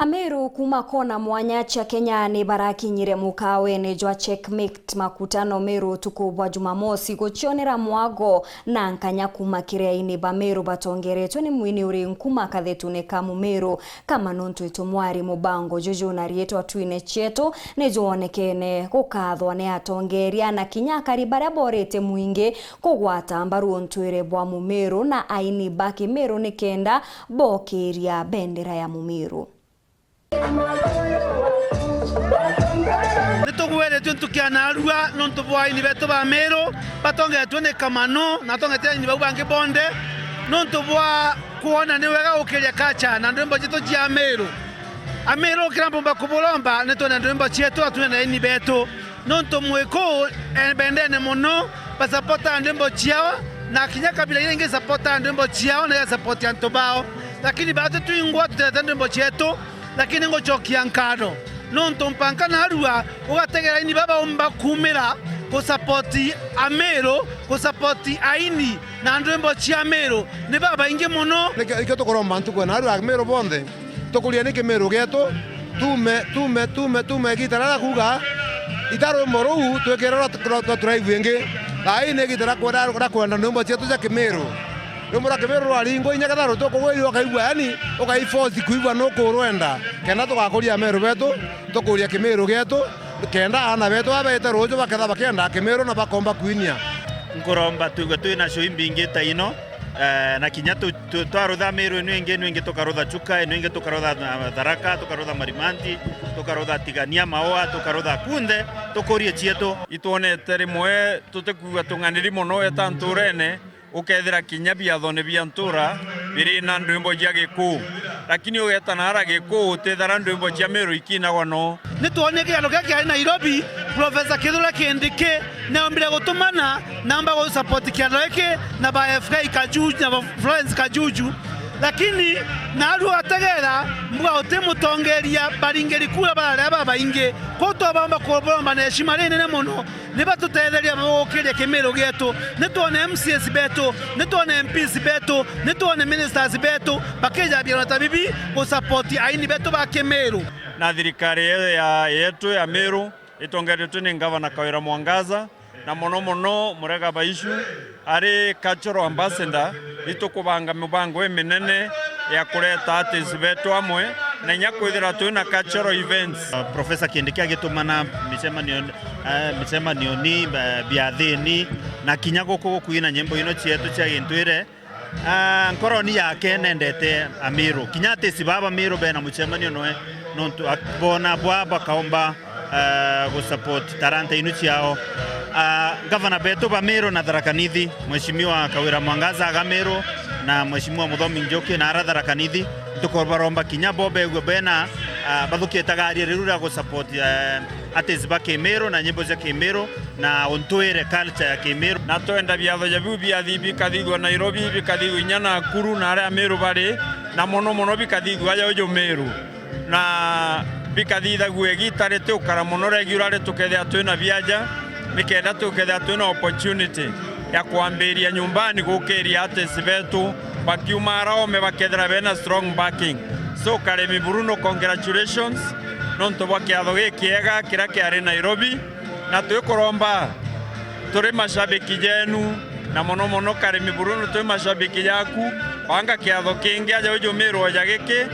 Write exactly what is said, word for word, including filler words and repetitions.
Ameru kuuma kona mwanya cia Kenya ni barakinyire mukawene jwa Checkmate Makutano Meru utuku bwa Jumamosi gucionera mwago na nkanya kuuma kiri aini ba Meru batongeretwe ni mwini uri nkuma kathetune ka Mumeru. Kama nontu itumwari mubango juju na riitwa Twine Cietu ni jwonekene gukathwa ni atongeria na kinya akari baria borite mwingi kugwata mbaru untwire bwa Mumeru na aini ba Kimeru nikenda bokiria bendera ya Mumeru. Ni tugwiritue ntukia narua nontu bwa aini betu ba Meru batongetwe ni Kamano na atongetwe aini bau bangi bonthe nontu bwa kwona ni wega gukiria culture na ndwimbo cietu cia Meru. Ameru kira mbumba kuburomba ni twene ndwimbo cietu na twene aini betu. Nontu Mwikuu e bendene mono, basapotaa ndwimbo ciao, na kinya kabila iria ingi isapotaa ndwimbo ciao na igasapoti antu bao. Lakini baatu twingwa tutete ndwimbo cietu, lakini ngucokia nkatho. Nontu mpanka narua ugategera aini baba baumba kuumira gusapoti Ameru, gusapoti aini na ndwimbo cia Ameru ni babaingi mono. Nikio, ikio tukuromba ntuku ya narua Ameru bonthe. Tukuria ni Kimiru gietu, tuume, tuume, tuume, tuume igita riria kuuga ita rwimbo ruu twikire rwa, rwa, rwa drive ingi. Thaa ii ni igita ria kwenda, ria kwenda rwimbo cietu cia Kimiru. Rwimbo rwa Kimiru rwaringwa inya kethira rutukugwiri ukaigua, yani, ukaiforce kuigua nukurwenda. Kenda tugakuria Ameru betu, tukuria Kimiru gietu, kenda aana betu baba bete ruuju baketha bakienda Kimiru na bakomba kwinia. Nkuromba twigue twina show imbingi ta ino. Eh, na kinya tu, tu, twarutha Meru ino ingi, ino ingi tukarutha Chuka, ino ingi tukarutha, ah, Tharaka, tukarutha Marimanti, tukarutha Tigania, Maua, tukarutha kunthe, tukurie cietu. Itwonete rimwe tutikuigua tung'aniri mono weta nturene, ukethira kinya biathone bia ntura biri na ndwimbo cia Gikuu. Lakini ugeta naara Gikuu, utithara ndwimbo cia Meru ikinagwa no. Ni twonire kiatho kiria kiari Nairobi, Professor Kithure Kindiki ni aumbire gutumana na amba gu support kiatho giki na ba F K Kajuju na ba Florence Kajuju. Lakini naarua ugategeera, mbuga uti mutongeria baringiri kura barari babaingi. Kwou twabamba kuburomba na heshima rinene mono. Ni batutetheria bagukiria Kimiru gietu, ni twone M C As betu, ni twone M Ps betu, ni twone ministers betu bakija biona ta bibi gu support aini betu ba Kimiru. Na thirikari ye-, ya, yetu ya Meru itongeretwe ni Ngavana Kawira Mwangaza, na mono mono Murega Baishu ari cultural ambassador, itukubanga mibango iminene ya kureta artists betu amwe na inya kwithira twina cultural events. Uh, Professor Kindiki agitumana micemanio, eh, micemanioni, eh, biathini, na kinya guku gukuina nyimbo ino cietu cia gintwire. Ah, nkoroni yake nendete Amiru. Kinya artists baba Miru bena mucemanio noe, nontu ak-, bona bwa bakaomba, ah, gu support talanta inu ciao. Ah, ngavana betu ba Miru na Tharaka Nithi, Mheshimiwa Kawira Mwangaza aga Miru na Mheshimiwa Muthomi Njuki na ara Tharaka Nithi, tukubaromba kinya bo begwe bena, ah, bathukite garia riu ria gu support, eh, artists ba Kimiru na nyimbo cia Kimiru na untwire culture ya Kimiru. Na twenda biatho ja biu biathi bikathithua Nairobi, bikathithua inya Nakuru na aria Amiru bari, na mono mono bikathithua aja uju Miru. Na bikathithagua igita ritiukara mono regularly tukethia twina biaja, nikenda tukethia twina opportunity ya kwambiria nyumbani gukiria artists betu bakiuma ara ome bakethira bena strong backing. So, Karemi Bruno, congratulations nontu bwa kiatho gikiega kiria kiari Nairobi. Na twikuromba, turi mashabiki jenu, na mono mono Karemi Bruno, twi mashabiki jaku, banga kiatho kingi aja uju Miru oja giki.